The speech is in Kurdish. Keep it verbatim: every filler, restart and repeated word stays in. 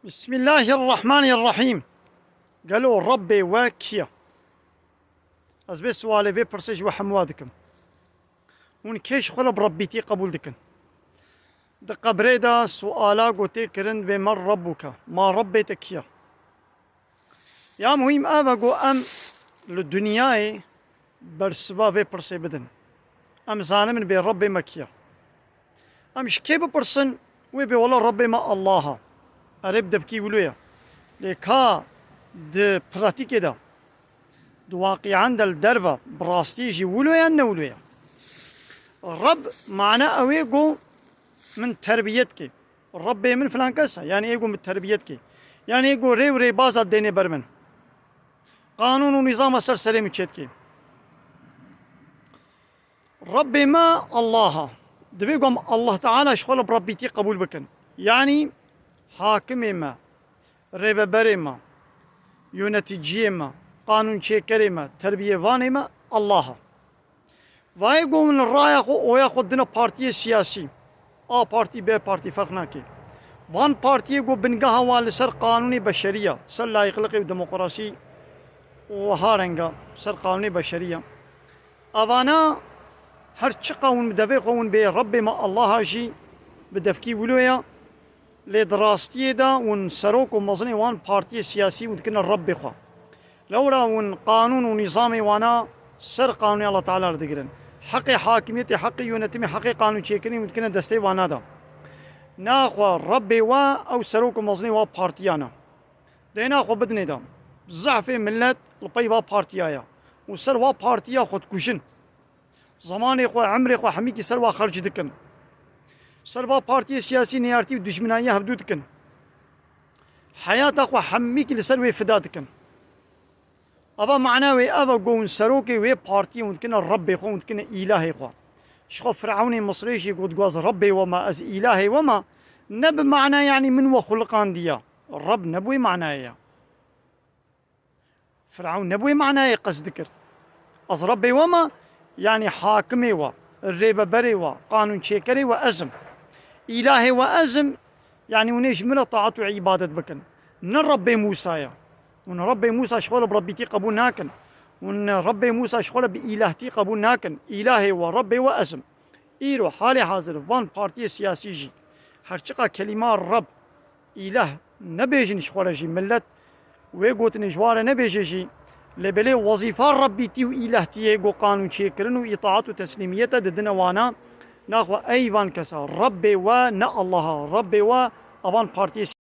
Bismillahirrahmanirrahîm. Gelo Rebbê we kî ye? Ez vê sualê, vê pirsê ji we hemû dikim. Hûn kê ji xwe re bi Rebbîtî qebûl dikin? Di qebrê de suala ku tê kirin dibê, "Men Rebbuke?" Ma Rebbê te kî ye? Ya muhîm ev e ku em li dinyayê bersiva vê pirsê bidin. Em zanibin bê Rebbê me kî ye. Em ji kê bipirsin? Wê bê wela Rebbê me Allah e. Erê bi devkî wilo ye. Lê ka di pratîkê de, di waqiyan de li derve bi rastî jî wilo ye, ne wilo ye? Reb mane ew ê ku min terbiyet kê. Rebbê min filan kes e, yanî ê ku min terbiyet kê. Yanî ê ku rê û rêbaza dênê ber min. Qanûn û nîzama ser serê min çêdikê. Rebbê me Allah e. Divê ku em Allah Teala ji xwe li bi Rebbîtî qebûl bikin. Yanî hakimê me, rêveberê me, yönetîciyê me, qanûnçêkerê me, terbiyêvanê me Allah e. Vayê ku hûn li raya xwe, oya xwe dine partiyê siyasî. A partî, B partî ferq nake. Van partiyê ku bingeha wan li ser qanûnê beşerî ye, ser layîqliqê û demokrasî û wiha renga, ser qanûnê beşerî ye. Evana her çiqa hûn bi devê xwe hûn bê Rebbê me Allaha jî bi devkî wilo ye. Lê di rastiyê de hûn serok û mezinê wan partiyê siyasî hûn dikine Rebbê xwe. Lewra hûn qanûn û nîzamê wana ser qanûnê Allah Teala li digirin. Heqê hakimiyetê, heqê yönetimê, heqê qanûnçêkirinê hûn dikine destê wana de. Naxwe Rebbê we ew serok û mezinê wa partiyan e. Dê naxwe bidinê de. Zehfê millet li pey va partiya ye. Û ser va partiya xwe dikujin. Zemanê xwe, emrê xwe hemîkî ser wa xerc dikin. Ser va partiyê siyasî neyartî û dijminayiya hevdû dikin. Heyata xwe hemîkî li ser wê fida dikin. Eva mana wê ev e ku hûn serokê wê partiyê hûn dikine Rebbê xwe, hûn dikine îlahê xwe. Ji xwe Firewnê Misrê jî got, "Gaz Rebbê we me, ez îlahê we me." Ne bi mana, yanî min we xuliqandiye. Reb ne bi wê manayê ye. Firewn ne bi wê manayê qesd dikir. Ez Rebbê we me, yanî hakimê we, rêveberê we, qanûnçêkerê we ez im. Îlahê we ez im, yanî hûn ê ji min re taat û îbadet bikin. Ne Rebbê Mûsa ye. Hûn Rebbê Mûsa ji xwe re bi Rebbîtî qebûl nakin. Hûn Rebbê Mûsa ji xwe re bi îlahtî qebûl nakin. Îlahê we, Rebbê we ez im. Îro halê hazir van partiyê siyasî jî her çiqa kelîma Reb, îlah nebêjin ji xwe re jî, millet wê gotinê ji wan re nebêje jî, lê belê wezîfa Rebbîtî û îlahtiyê ku qanûnçêkirin û îtaat û teslîmiyet e didine wana, naxwe ey van kesa, Rebbê we ne Allah e, Rebbê we evan partiyê